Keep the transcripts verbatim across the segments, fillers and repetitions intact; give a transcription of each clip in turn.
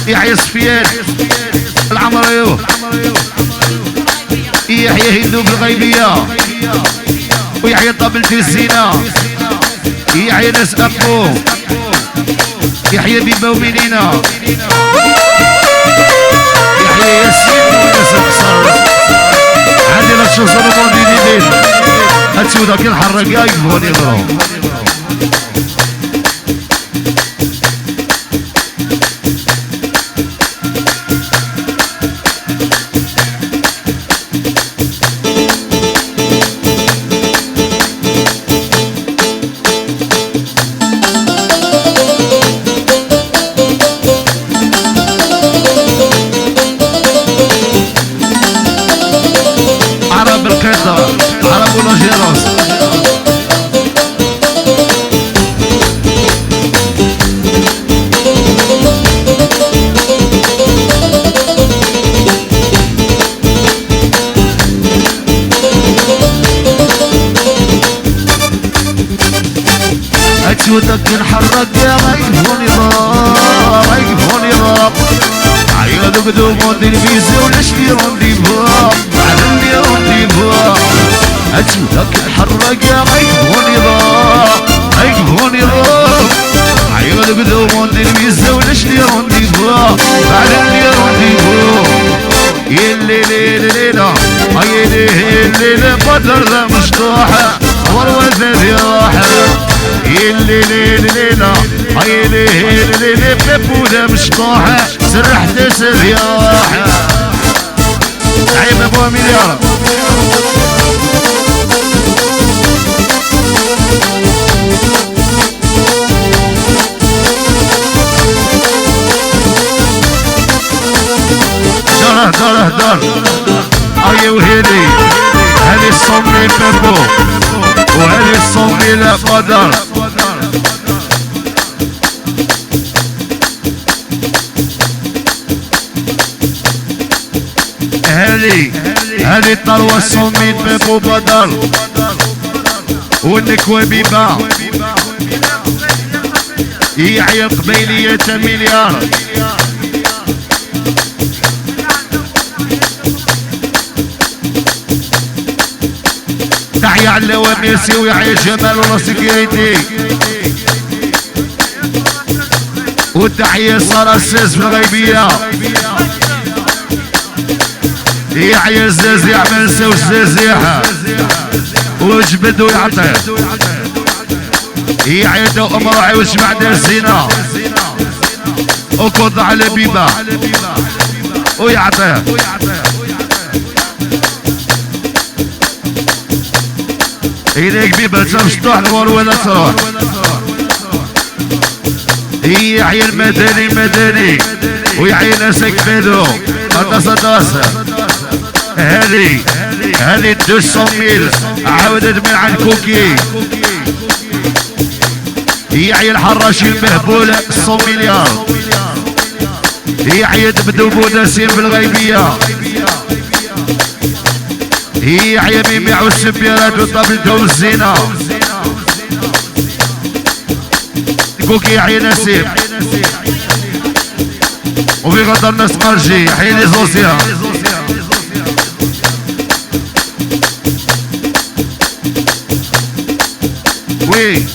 يحيى سفيان العمريو، يحيى هندو بالغيبية، ويحيى طابلتي الزينة، يحيى ناس أبو، يحيى بيبا وميلينا، يحيى ياسين وناس القصر. عندي لا تشوف زربون دي دي دي. هاتشو ذاك الحرة كاع يبغوني يضرب. عرب القطة، عرب ولا جيروس. هاتشو داك نحرك يا غيبوني ضاق، غيبوني ضاق. عيا دوك دومون دي الفيزا ولا شتي رونديفو، على اللي رونديفو. هاتشو داك نحرك يا غيبوني ضاق، غيبوني ضاق. عيا دوك دومون دي الفيزا ولا شتي رونديفو، على اللي رونديفو. يلي ليلي ليلة، يلي ليلي بدر ذا مشطوح، وروى ذا ذي راح. يلي ليلي ليلة، يلي ليلي بيبو ذا مشطوح، سرحت سرياح. عيب ابو امين يا رب. دار، دار، دار. اي وهيلي. هذه الصومي بابو. وهذه الصومي لا قدر. هذه، هذه الثروة الصومي بابو بدر. والنكوة بيبا. يعيا القبيلية تاع مليار. تحيا على وميسي ويحيى جمال ولا سيكيريتي. وتحيا سارة السيس في الغيبية. يحيى الزازيع ما نساوش الزازيع. وجبد ويعطيه. يحيى توأم روحي وجمع دار الزينة. وكوض على بيبا. ويعطيه. إليك بيبا تمشطوح الغور ولا تروح. يحيى المدني مدني. ويحيى ناسك بيدو. أطاس أطاس. هذه، هذه deux cent mille. عاودت من عند كوكي. يحيى الحراشي المهبول cent milliards. يحيى دبدوب ونسيم في الغيبية. يحيى ميمي عوس السبيرات وطابلتهم الزينة. كوكي يحيى نسيم. وفي غدر الناس قرجي، يحيى les anciens. وي.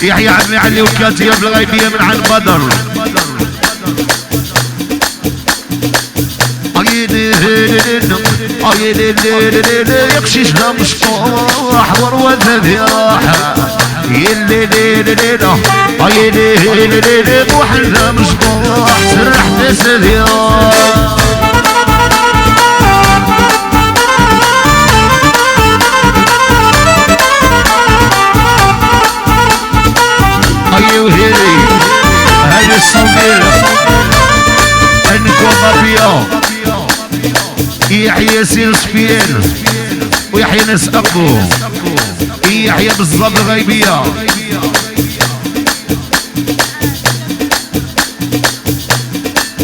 يحيى عمي علي وكاتية بالغيبية من عند بدر. عيني هيلين، عيني ليلي ليلي، يقشيش ذا مشطوح، وروا ذا ذي راح. يلي ليلي ليلة، عيني هيلي ليلي، بوحل ذا مشطوح، سرح تسذي راح. أيوه هيلي، هذه الصوميل. أنكو مافيا. يحيى سي سفيان. ويحيى ناس أقبو. يحيى بالزبط الغيبية.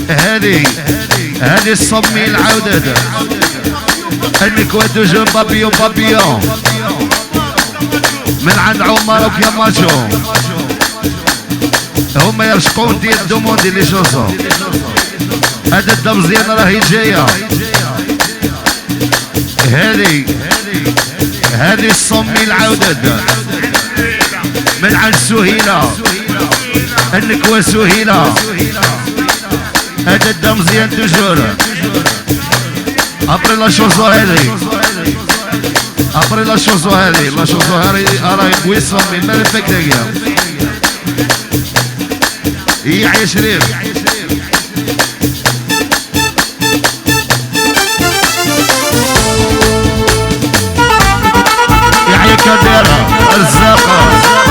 هذه، هذه الصمي العودة. أنكو دوجو بابيو بابيو. من عند عمر وكياماتشو. هم ما يرشقون دي دوموندي لي شوزو. هذا الدم زين راهي جاية. هذه، هذه الصمي العودة من عند سهيلة، النكوة سهيلة. هذا الدم زين توجور. ابري لا شوزو هذه، ابري لا شوزو هذه، لا شوزو هذه راهي كويسة من ما فيك دقيقة. يعيش ريم. يحيى كبيرة، الزاقة،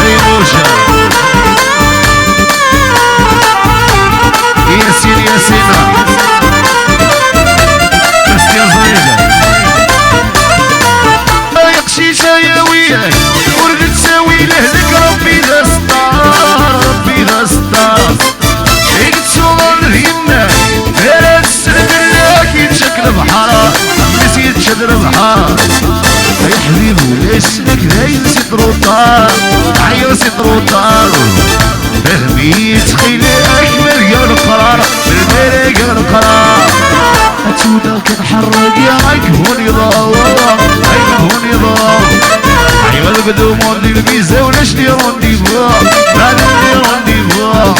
ريموشة. ياسين، ياسين. كريستيان زايد. يا قشيشة يا ويلك، ورد تساوي لهلك، ربي ذا ستار، ربي ذا ستار. يقد صغار الهمة، غير السلك اللي كيتشك البحر، الناس يتشد البحر. يا حبيبي، ولا يسلك دايم سي تروطار، عيا سي تروطار. فهمي تخيلي أكمل يا القرار، بالبالي يا القرار. أتودا كنحرق يا غيكون يضاوى، غيكون يضاوى. عيا القدوم وندي الفيزا ولا شني رونديفو، ما عندي رونديفو.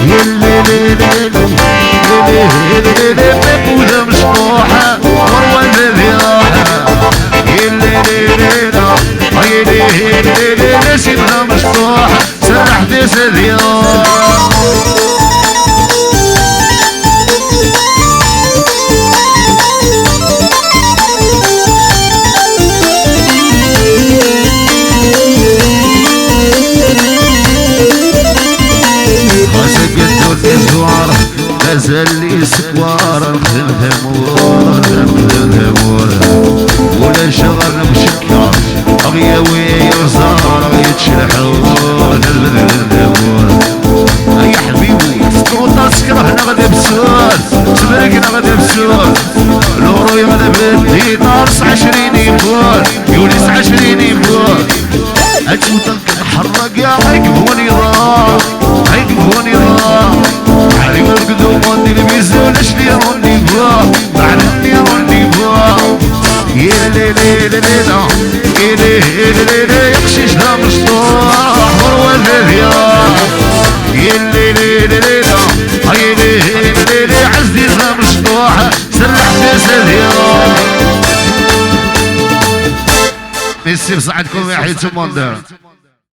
يلي لي لي لي، يلي لي لي لي، وذا مشطوحة، وروى الذي راح. يلي لي لي لي، يلي لي لي لي، نسيبها مشطوحة، سرحت سديو. خاصك تدور الزوار، مازال لي سكوار، نخدم ثمور، نخدم ثمور. ولا شغل مشكل، أغياوي يزار، يتشلحوا، نخدم ثمور. يا حبيبي، سكوطة سكره نغدي بسور، تبرك نغدي بسور. لورو يغلب الدينار، عشرين يمبور، يونس عشرين يمبور. أجمل حرق يا غيك بوني ضاع، غيك بوني ضاع. علي ورقدو موندي البيزو، ليش لي روندي فوا، بعدني روندي فوا. يا لي لي لي لي لا، يا لي لي لي لي، يقشيش ذا مشطوح، أحمر ولا ذيا. يا لي لي لي لي لا، يا لي لي لي لي، عزيز ذا مشطوح، سلح في سديا. ميرسي بصحتكم يا حيت الموندير.